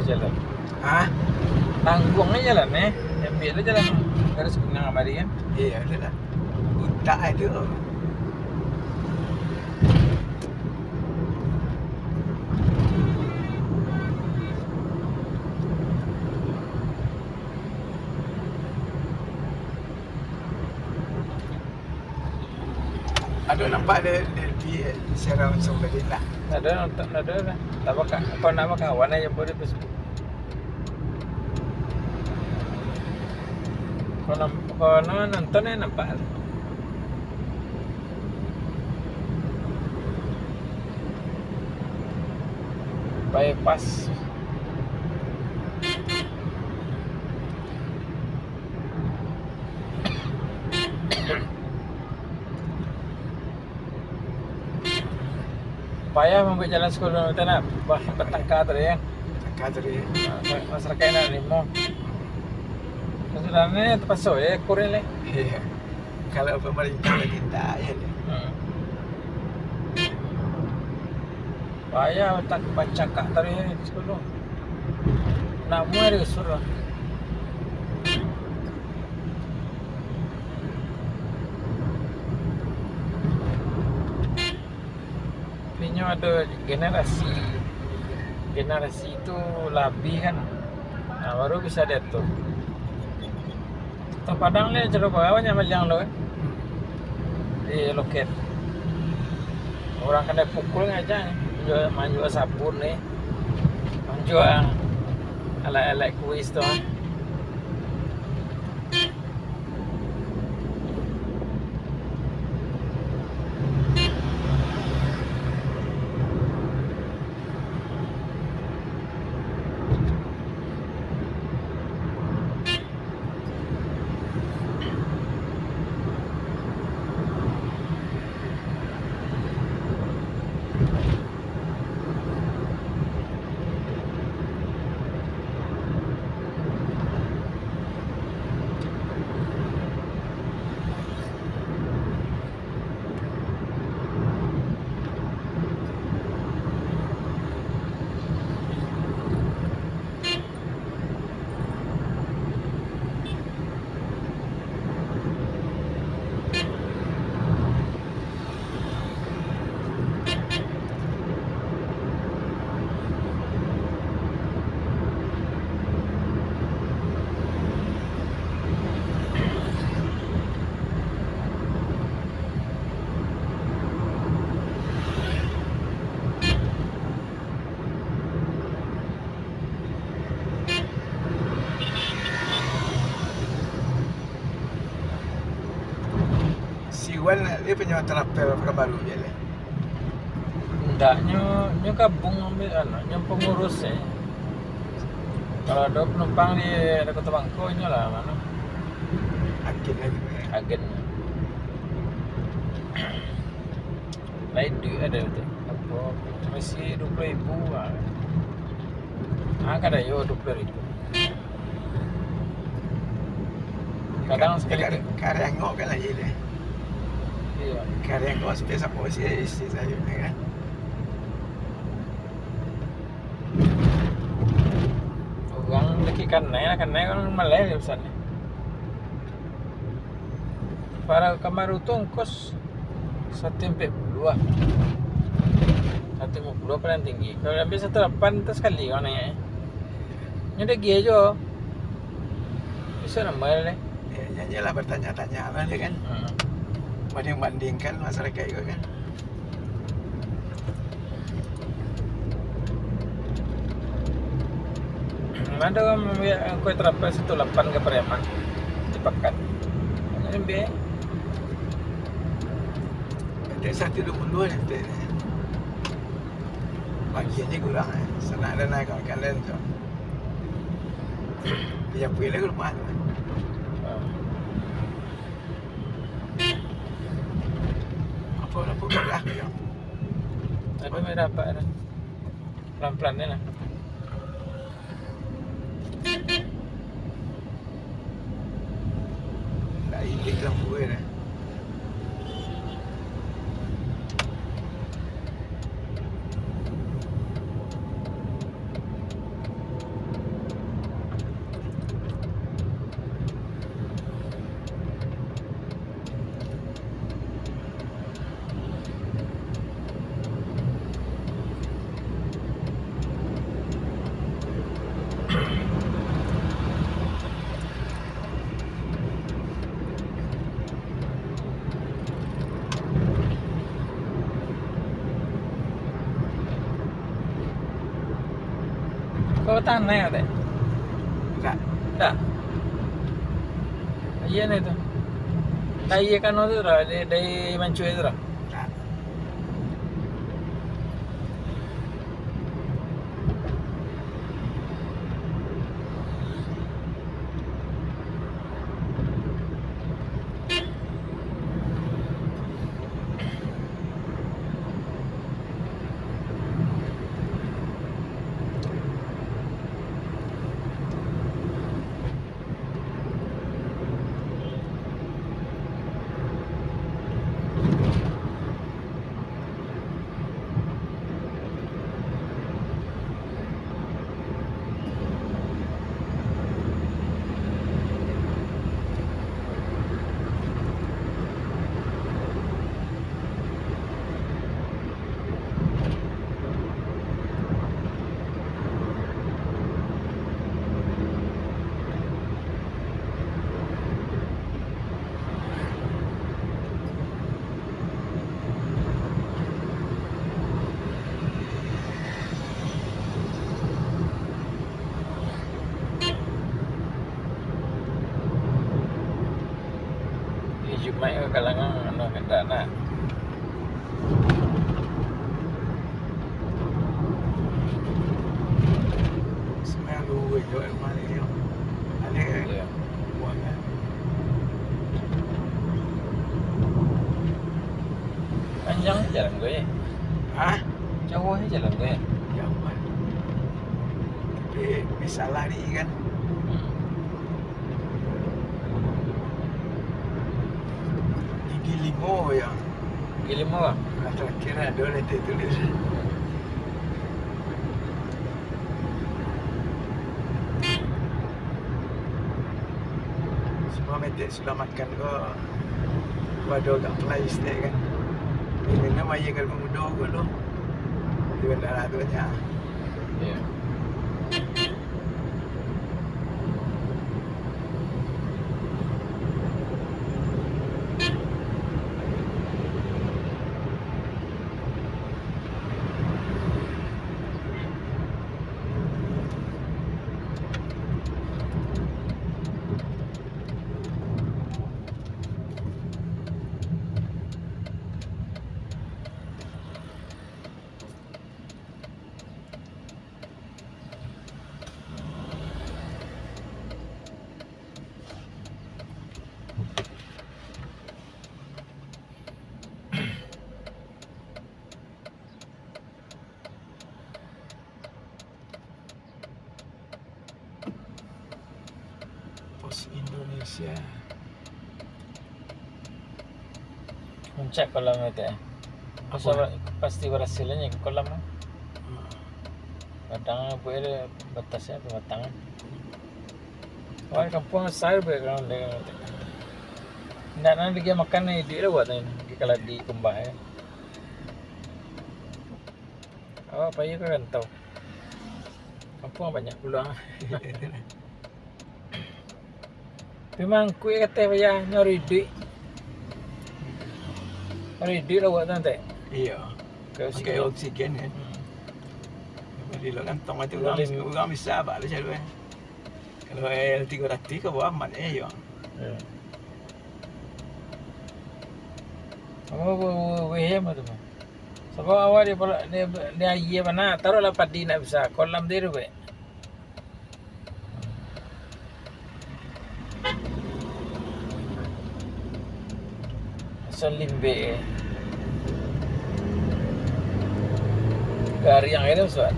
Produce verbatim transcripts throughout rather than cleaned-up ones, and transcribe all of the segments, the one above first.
Jalan. Hah? Tangguang aja lah, neh. Ambil aja lah garis kunang kamari kan. Iya, udah lah. Buta itu. Ado nampak di, di, di siaran langsung tadi lah. Ado nonton, ado lah. Tak baka-, kalau nak bakawan aja boleh Facebook. Kalau nam-, kalau nonton ya nampak lah. Bypass. Payah mambuek jalan sapuluh meter nak, bah, batangka tadi kan. Batangka tadi. Nah, masyarakat nak limo. Sudah ni terpaksa ya kurang ni. Iya. Kalau pemerintah lagi tak ya ni. Hmm. Payah tak bacakak tadi sepuluh. Nak muai dia suruh. Inyo ado generasi, generasi tu labiah kan. Nah, baru bisa diatur. Kota Padang ni caro banyak maliang tu kan. Di loket. Urang kanai pukul aja, manjua, manjua sabun ni. Manjua alat-alat kuis tu. Si Wan, dia punya trapel Pekanbaru je lah. Indak, nyo, nyo gabung ambil, anu, nyo pangurus, eh. Kalau ado panumpang di, di Kota Bangko, inyo lah, anu. Agen lagi. Agen. Lain duit ado tu. Apo, masi duo puluah ribu, ah. Ah, kadai yo duo puluah ribu. Kadang sakali kari, tu. Kari angok kan lagi deh. Iyo. Kari angok space apo isi, isi sayur ni kan. Urang dakek kanai lah, kanai urang malai lah pesan ni. Para Pekanbaru tu ongkos satu ampek puluah lah. Satu limo puluah paling tinggi. Kalau ambil satu lapan tu sakali urang naiak, eh. Nyo dagih ajo. Bisa nambah lah. Ya, ya, iyalah, bertanya-tanya lah dia kan. Hmm. Banding-bandingkan masyarakat juga kan. Ado urang mambayar angko trapel satu lapan ka Pariaman di pakan. Ado ambil. Ado satu duo puluah nanti. Bagiannyo kurang, eh. Sanak dan agak kalian tu. Dia pergi lagi rumah tu. Ah. Apa, apa gerak dia? Aduh, merah apa dah. Pelan-pelan je lah. Nak indik lampu dia dah. Kau tanah ya, Tek? Enggak. Enggak? Iya nih tu. Nah, iya kan tu lah, dari, dari Mancua itu lah. Enggak. Di Jumaik ko kalangan anu kandak nak. Sumbayang duo jo rumah ni, yo. Alih, eh. Iyo. Buang, kan? Panjang jalan ko, eh. Hah? Jauah jalan ko, eh. Jauah. Tapi bisa lari, kan? Hmm. Gigi limo, yo. Gigi limo, Bang? Nah, terakhir ado lah tu tulis. Semua metek sudah makan ko, pado agak mulai stek kan. Minum aia galungan mudo ko lo. Di bandara tu banyak. Iyo. Pos Indonesia. Puncak kolam itu, eh. Apa? Masa ba-, pasti barasilanyo ke kolam, eh. Hmm. Padang buek batasnyo pematang. Wah, kampuang besar buek kolam tu. Ndak nan digiah makan, iduik lah buek tu, di kaladi kumbah, eh. Awak pai ka rantau. Kampuang banyak pulo. Tapi mangkuik kateh payah, nyo riduik. Riduik lah buek tu, Tek. Iyo. Pakai oksigen. Pakai oksigen, kan? Hmm. Jadi lo kantong tu urang, urang bisa, bak lo cari, eh. Kalau L tiga ratus ka bawah amat, eh, yo. Yo. Apo, apo, apo, apo, apo tu, Bang? Sabab awak di pala-, di, di aia bana, taruhlah padi ndak bisa, kolam tu, Bang. Asal limbek, eh. Gariang itu, Suat.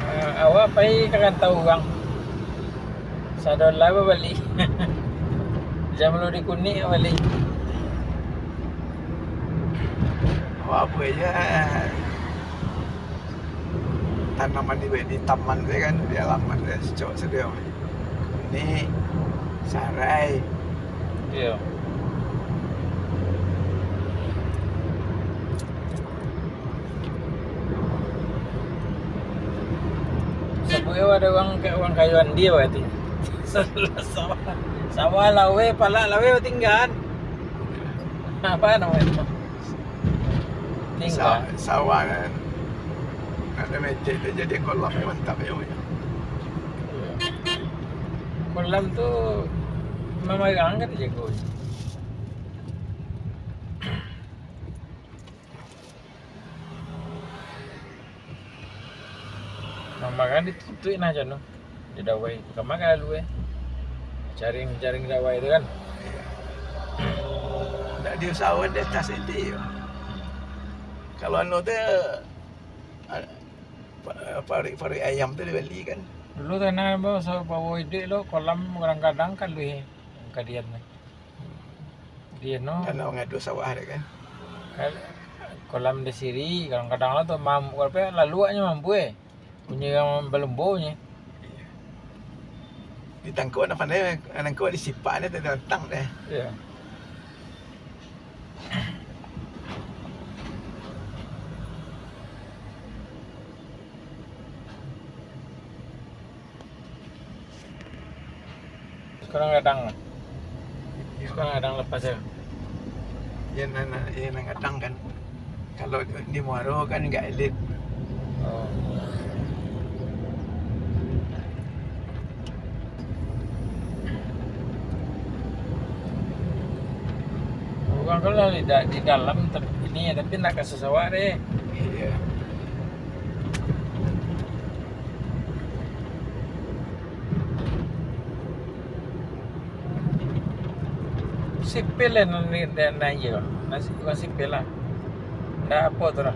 Ah, awak pai ka rantau urang. Sadolah babali. Jam lu di kunik bali. Awak apo je. Tanaman di, di taman tu kan, di alaman tu, cocok sajo. Kunik, sarai. Iyo. Sabuik ado urang, ka urang kayo andi berarti. Sawah, sawah laweh, palak laweh batinggaan. Apa namanya itu? Tinggal. Sa-, sawah kan. Ada metek tu jadi kolam, mantap ya. Kolam tu mamarang kan jago. Mamakan ditutuik nah, jan tu. Di dawai tu, kama ka lalu, eh. Jaring-jaring dawai tu kan. Ndak diusahakan di atas itu, yo. Kalau anu tu, ah, pa-, paruik-paruik ayam tu dibali kan. Dulu tanah bawa, bawa iduik lo, kolam kadang-kadang kan lu, eh. Kadian tu. Di anu. Tanah mangadu sawah dek kan. Kal-, kolam di siri, kadang-kadang lah tu mam-, apa, laluaknyo mampu, eh. Punyo yang balumbo punyo. Ditangkok nak pandai, nangkok disipak dia, tantang deh. Iya. Sekarang kadang lah. Sekarang kadang lepas ya. Iya, nan, iya, nan kadang kan. Kalau di Muaro kan nggak elit. Oh. Urang kalau di da-, di dalam, tapi ini ya, tapi nak ka sawah deh. Iya. Sipil lah nan, nan, nan iyo. Nan si-, bukan sipil lah. Ndak apo tu lah.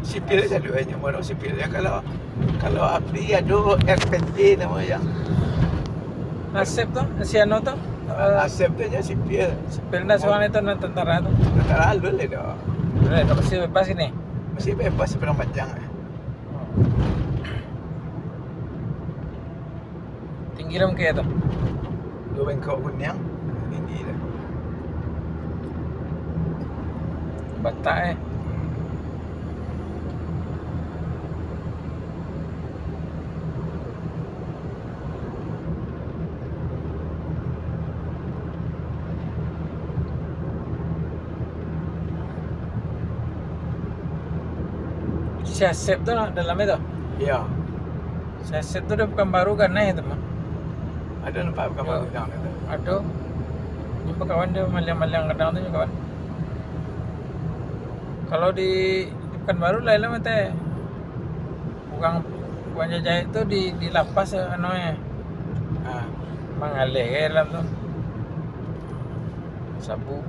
Sipil saja tu, hanya baru sipil. Ya, kalau, kalau abri ado R P T namo yang Asep tu, si anu tu, eh, Asep tu je sipil. Sipil ndak, surang itu nan tentara tu. Tentara alun lah tu. Boleh, tak mesti bebas ini. Masih bebas sepanjang panjang. Tinggi dah mungkin tu. Dua bengkok kuniang, tinggi dah. Batak, eh. Si Asep tu nak dalam itu? Iya. Si Asep tu dari Pekanbaru kan, eh, itu mah. Ada nampak Pekanbaru. Yo. Dalam itu? Ada. Jumpa kawan dia maliang-maliang kadang tu juga, kawan. Kalau di, di Pekanbaru lain lah, mate. Urang, urang jajaik tu di, di lapas, anu, eh. Ah. Mangaleh ka dalam tu. Sabu.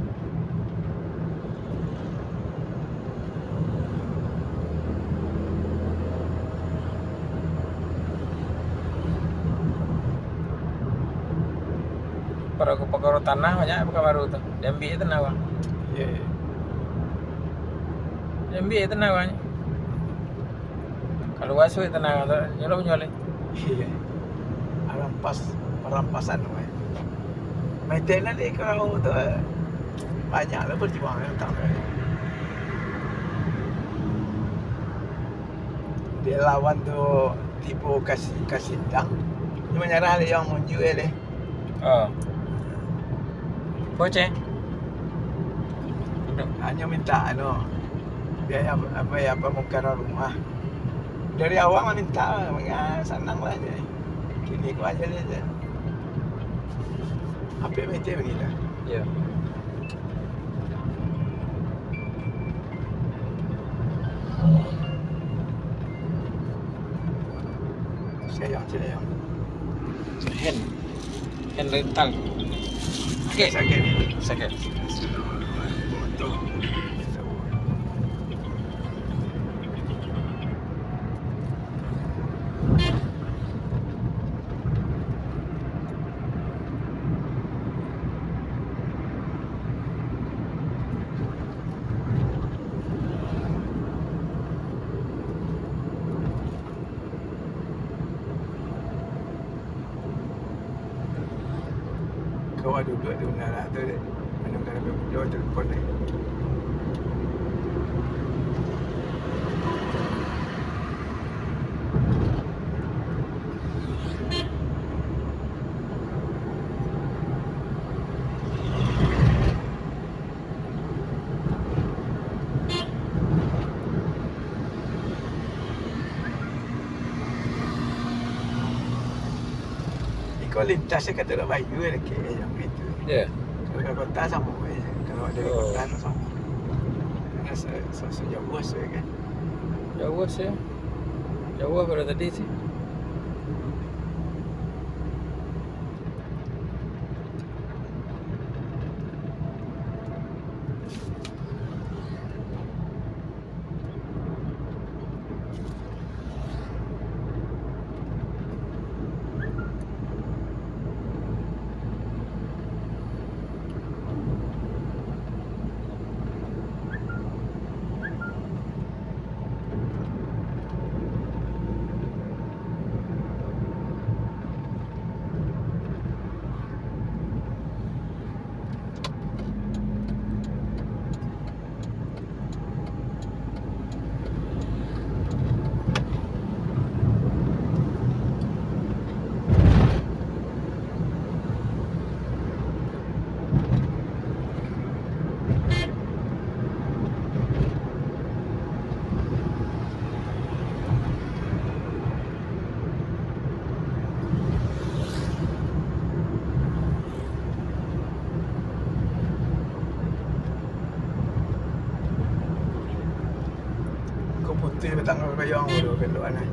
Pokok-pokok tanah banyak Pekanbaru tu. Diambiak tanah urang. Iya, iya. Diambiak tanah urang. Kalau asuak tanah tu, nyuruh menjual. Iya. Rampas, rampasan, weh. Metenan di kerau tu, eh, banyak lah berjuang yang utang tu. Dia lawan tu tipu kasih, kasih tang. Dia menyerah dia yang munjua dia. Oh. Bocah. Hanyo minta anu, biaya apa, apa, pamukaro rumah. Dari awal lah minta, ya, sanang lah je. Kini ko aja dia je. Apa yang macam ni lah. Ya. Sayang, sayang. Hand. Hand rental. Sakit. Sakit. Sakit. Kawa duduak di menara tu, dek. Anu, kalau bamudo, telepon, dek. Lintas se ka Telok Bayu, dakek se samo itu. Ya. Kalau ka kota samo se, kalau dari Oh. kota tu samo. Karena se-, se-, sejauah se kan. Jauah se. Jauah pada tadi se. Ko putuih batang kayuang tu, bentukan ai.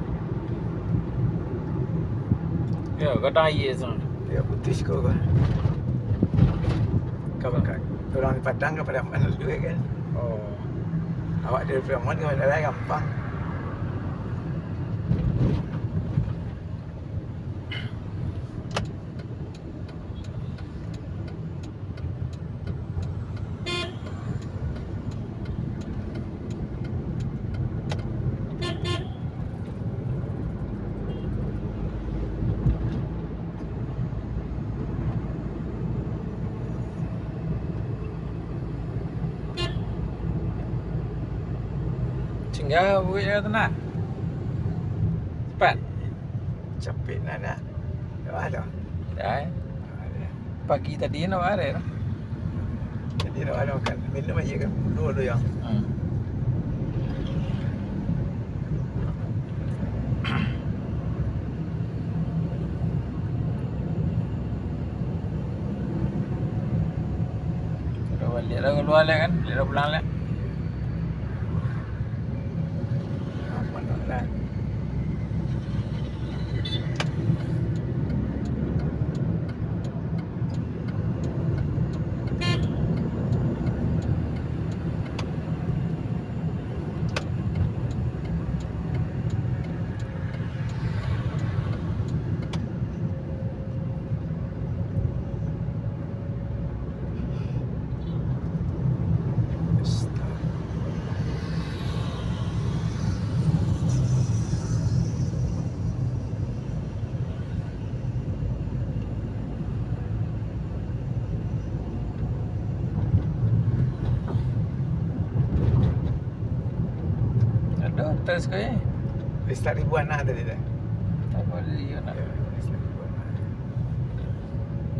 Yo, gadang aia sana. Yo, putuih siko ko. Ka, ka, urang di Padang ka Pariaman dulu kan. Oh. Awak dari Pariaman ka Bandaraya gampang. Singgah buik yo tu nah. Cepat. Capek nak, nak. Dah, dah. Dah, eh. Dah, dah. Pagi tadi nak ado tu. Tadi nak ado makan. Minum aia kan. Dulu, dulu, yo. Hmm. Dah baliak lah kalua lah kan. Baliak lah pulang lah. Ado hotel sakali. Listrik ribuan lah tadi tu. Tak boleh, iyo nak. Yo, listrik ribuan lah.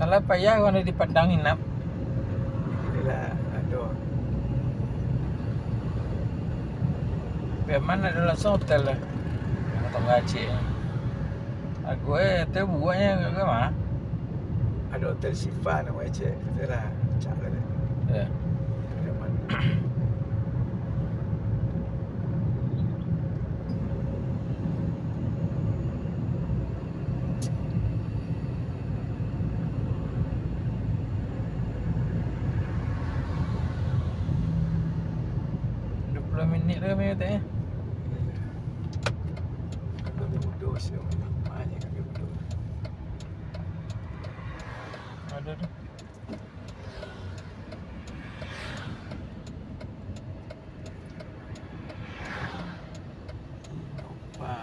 Talah payah urang di Padang inap. Iyolah, ado. Memang ado langsuang hotel lah. Yang tongga Aceh. Aku, eh, hotel buaknyo agak mah. Ado hotel Sifa namo Aceh, hotel lah, cak lah. Ya. Hotel mah. Duo puluah minit lah kami tadi, eh. Kami butuh, siapa? Banyak kami butuh. Ada tu. Innova.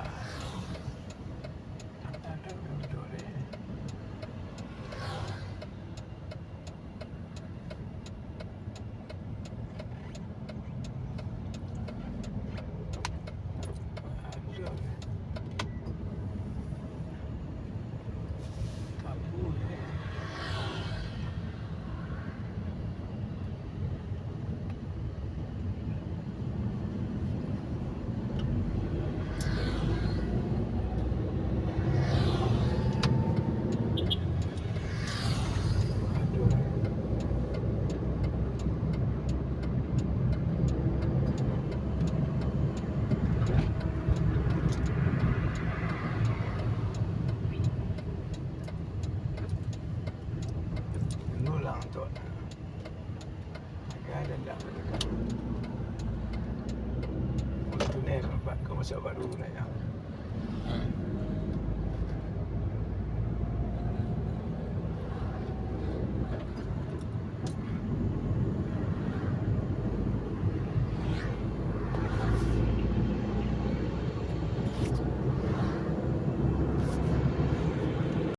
Ada ndak? Fortuner, Pak, kau masuk baru nak ya.